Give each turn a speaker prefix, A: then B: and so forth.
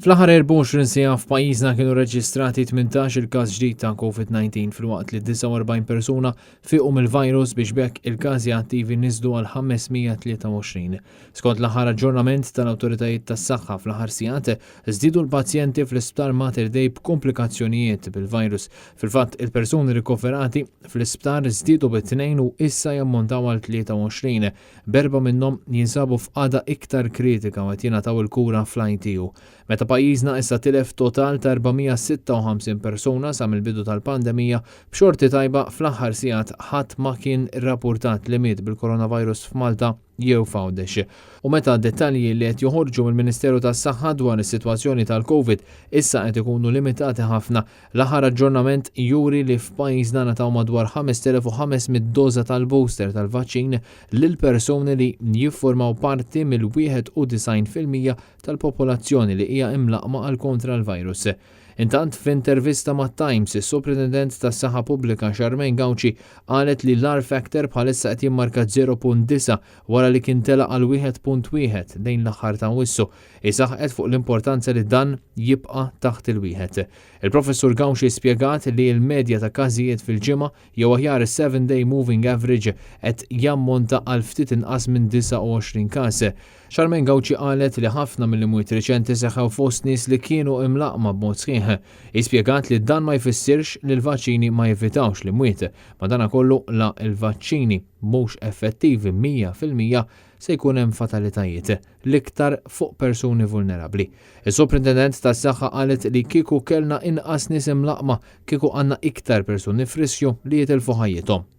A: Fl-aħħar 24 siegħa f'pajjiżna kienu reġistrati 18 il-każ ġdid ta' COVID-19 filwaqt li 49 persuna fiequ mill-virus biex b'hekk il-każi attivi niżlu għal 523. Skont l-aħħar aġġornament tal-awtoritajiet tas-saħħa fl-aħħar sigħat, żdiedu l-pazjenti fl-Isptar Mater Dei b'komplikazzjonijiet bil-virus. Fil-fatt, il-persuni rikoverati fl-isptar żdiedu bi tnejn u issa jammontaw għal 23. B'erbgħa minnhom jinsabu f'qagħda iktar kritika u qed jingħataw il-kura fl-ITU. Meta pajjiżna issa tilef total ta' 456 persuna sa mill-bidu tal-pandemija, b'xorti tajba fl-aħħar sigħat ħadd ma kien rappurtat li miet bil-coronavirus f'Malta jew f'Għawdex. U meta dettalji li qed joħorġu mill-Ministeru tas-Saħħa dwar is-sitwazzjoni tal-Covid issa qed ikunu limitati ħafna, L-aħħar aġġornament juri li f'pajjiżna ngħataw madwar 5,500 doża tal-booster tal-vaċċin lil persuni li jiffurmaw parti mill-91% tal-popolazzjoni li hija imlaqqma għal kontra l-virus. Intant, f'intervista mat-Times, is-Supretendent tas-Saħħa Pubblika Charmaine Gauci qalet li l-R factor bħalissa qed jimmarka 0.9 wara li kien tela' għal 1.1 lejn l-aħħar ta' Awwissu. Hi saħqet fuq l-importanza li dan jibqa' taħt il-wieħed. Il-Professur Gauci spjegat li l-medja ta' każijiet fil-ġimgħa, jew aħjar is-seven day moving average, qed jammonta għal ftit inqas minn 29 każ. Charmaine Gauci qalet li ħafna mill-imwiet riċenti seħħew fost nies li kienu imlaqqma b'mod sħiħ. Hi spjegat li dan ma jfissirx li l-vaċċini ma jevitawx l-imwiet. Madanakollu la l-vaċċini mhux effettivi 100% se jkun hemm fatalitajiet, l-iktar fuq persuni vulnerabbli. Is-Soprintendent tas-Saħħa qalet li kieku kellna inqas nies imlaqqma, kieku għandna iktar persuni f'riskju li jitilfu ħajjithom.